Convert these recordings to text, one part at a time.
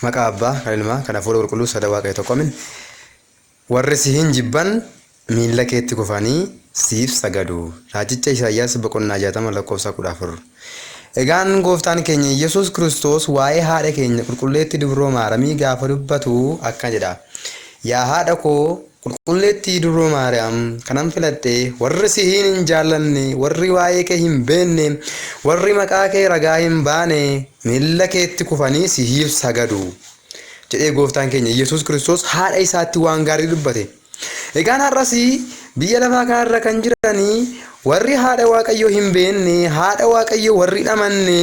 Maqaa Abbaa, kan Ilmaa, kan Hafuura Qulqulluu sada Waaqayyo tokko amin. Warri si hin jibban miilla keetti kufanii siif sagadu. Raajicha Isaayyaas boqonnaa 60 lakkoofsa 14. Egaan gooftaan keenya Yesuus Kiristoos waa'ee haadha keenya qulqulleetti dubroo Maaramii gaafa dubbatu akkana jedha. Yaa haadha koo qulqulleettii dubroo Maariyaam kanan filadhe warri si hin jaallanne, warri waa'ee kee hin beekne, warri maqaa kee ragaa hin baane miilla keetti kufanii siif sagadu jedhee gooftaan keenya Yesuus Kiristoos haadha isaatti waan gaarii dubbate. Egaan har'as biyya lafaa kanarra kan jiranii warri haadha Waaqayyoo hin beekne, haadha Waaqayyoo warri hin amanne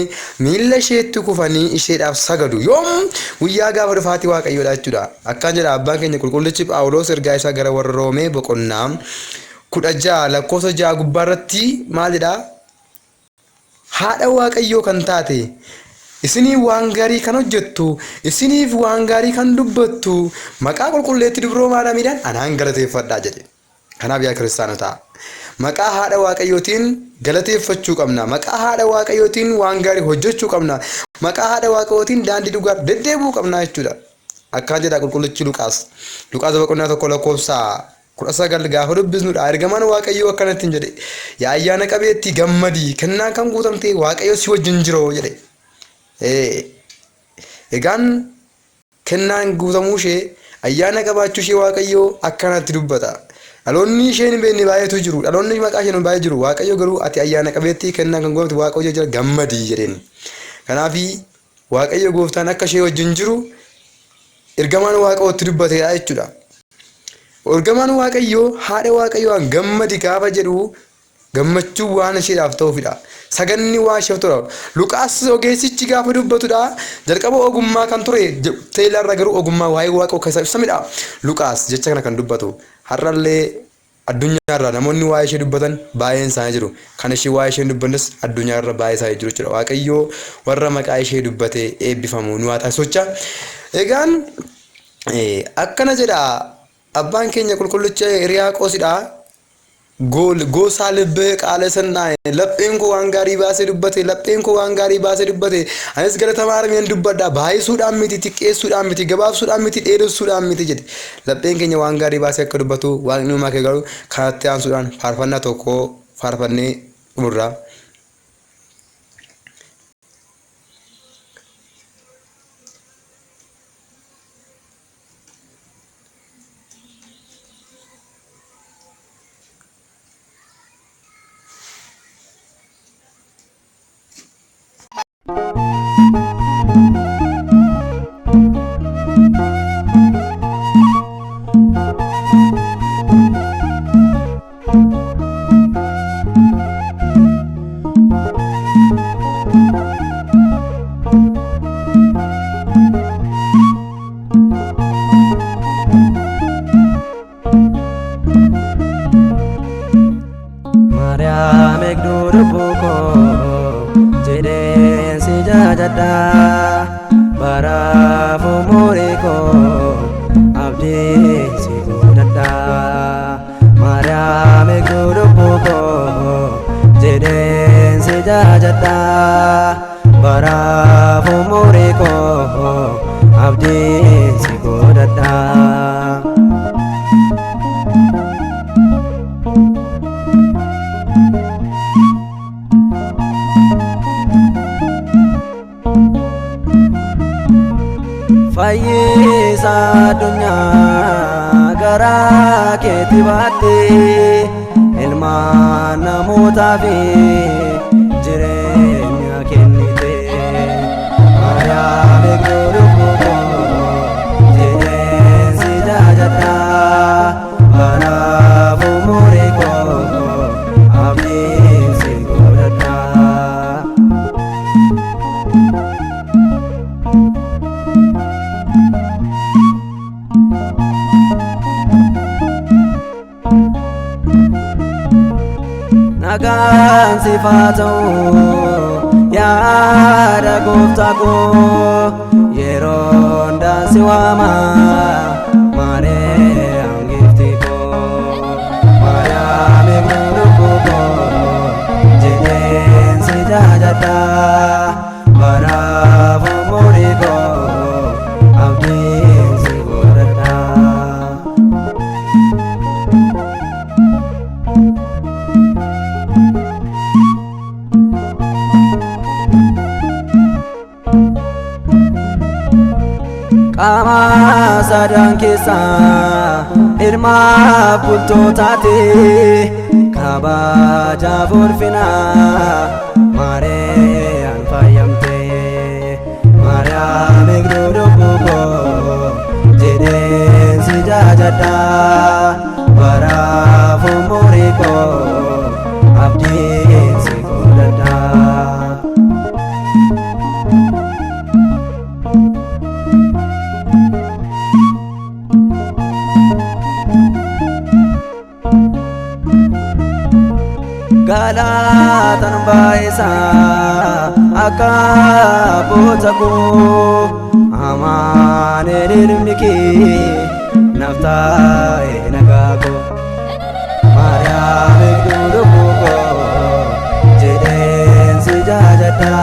miilla isheetti kufanii isheedhaaf sagadu. Yoom guyyaa gaafa dhufaatii Waaqayyoodha jechuudha. Akkaan jedha abbaan keenya qulqullichi Phaawulos ergaa isaa gara warra Roomee boqonnaa 16 lakkoofsa 6 gubbaarratti maal jedhaa? Haadha Waaqayyoo kan taate, isiniif waan gaarii kan hojjettu, isiniif waan gaarii kan dubbattu, maqaa qulqulleetti dubroo Maariyaamiidhaan anaan galateeffadhaa jedhe. Kanaaf yaa kiristaanotaa, maqaa haadha Waaqayyootiin galateeffachuu qabna. Maqaa haadha Waaqayyootiin waan gaarii hojjechuu qabna. Maqaa haadha Waaqayyootiin daandii dhugaa deddeebi'uu qabna jechuudha. Akkana jedha qulqullichi Luqaas. Luqaas boqonnaa 1 lakkoofsa 19 gaafa dubbisnudha. Ergamaan Waaqayyoo akkana ittiin jedhe. Yaa ayyaana qabeettii gammadi, kennaan kan guutamte Waaqayyo si wajjin jira jedhe. Egaan kennaan guutamuu ishee, ayyaana qabaachuu ishee Waaqayyo akkanatti dubbata. Dhaloonni isheen hin beekne baay'eetu jiru. Dhaloonni maqaa isheen baay'ee jiru. Waaqayyo garuu ati ayyaana qabeettii kennaan kan guutamte Waaqayyo jira gammadi jedheen. Kanaaf Waaqayyo gooftaan akka ishee wajjin jiru ergamaan Waaqayyootti dubbateedha jechuudha. Ergamaan Waaqayyoo haadha Waaqayyoon gammadi gaafa jedhu gammachuu waan isheedhaaf ta'uufidha. Saganni waan isheef ta'uudha. Luqaas ogeessichi gaafa dubbatudha jalqaba ogummaa kan ture teelarra garuu ogummaa waa'ee Waaqayyoo keessaa ibsamedha. Luqaas jecha kana kan dubbatu har'allee Addunyaa irraa namoonni waa'ee ishee dubbatan baay'een isaanii jiru. Kan ishee waa'ee ishee hin dubbannes addunyaa irra baay'ee isaanii jiru jechuudha. Waaqayyoo warra maqaa ishee dubbate eebbifamu nu haa taasisu jecha. Egaan akkana jedha abbaan keenya qulqullicha Hiriyaaqoosidha. Gool goosaa libbee qaala sannaa lapheen koo waan gaarii baasee dubbate, lapheen koo waan gaarii baasee dubbate, anis galata Maariyaamiin dubbadha, baay'isuudhaan miti, xiqqeessuudhaan miti, gabaabsuudhaan miti, dheeressuudhaan miti jedhe. Lapheen keenya waan gaarii baasee akka dubbatu Waaqni uumaa kee garuu kanatti aansuudhaan faarfannaa tokko faarfannee xumurra. Maariyaam eegduu lubbuu koo jedheen si jaajadha baraaf umurii koo abdii si godhadha. Maariyaam eegduu lubbuu koo jedheen si jaajadha baraaf umurii koo abdii si godhadha. Fayyisaa addunyaa garaa keetti baatte ilmaan namootaa fi jireenya kennite. Maariyaam eegduu lubbuu koo jedheen si jaajadha baraaf umurii koo abdiin si godhadha. Nagaan siif haa ta'u yaada gooftaa koo yeroo hundaan si waama Maariyaam giiftii koo Maariyaam eegduu lubbuu koo jedheen si jaajadha baraaf umurii koo Qaama sadan keessaa ilmaaf bultootaati, kabajaaf ulfina Maariyaan fayyamte. Maariyaam eegduu lubbuu koo jedheen si jaajadha, baraaf umurii koo abdiin si godhadha. Galatan baay'isaa akka abboota koo, Amaaneen ilmi kee naaf taa'e nagaa koo. Maariyaam eegduu lubbuu koo jedheen si jaajadha.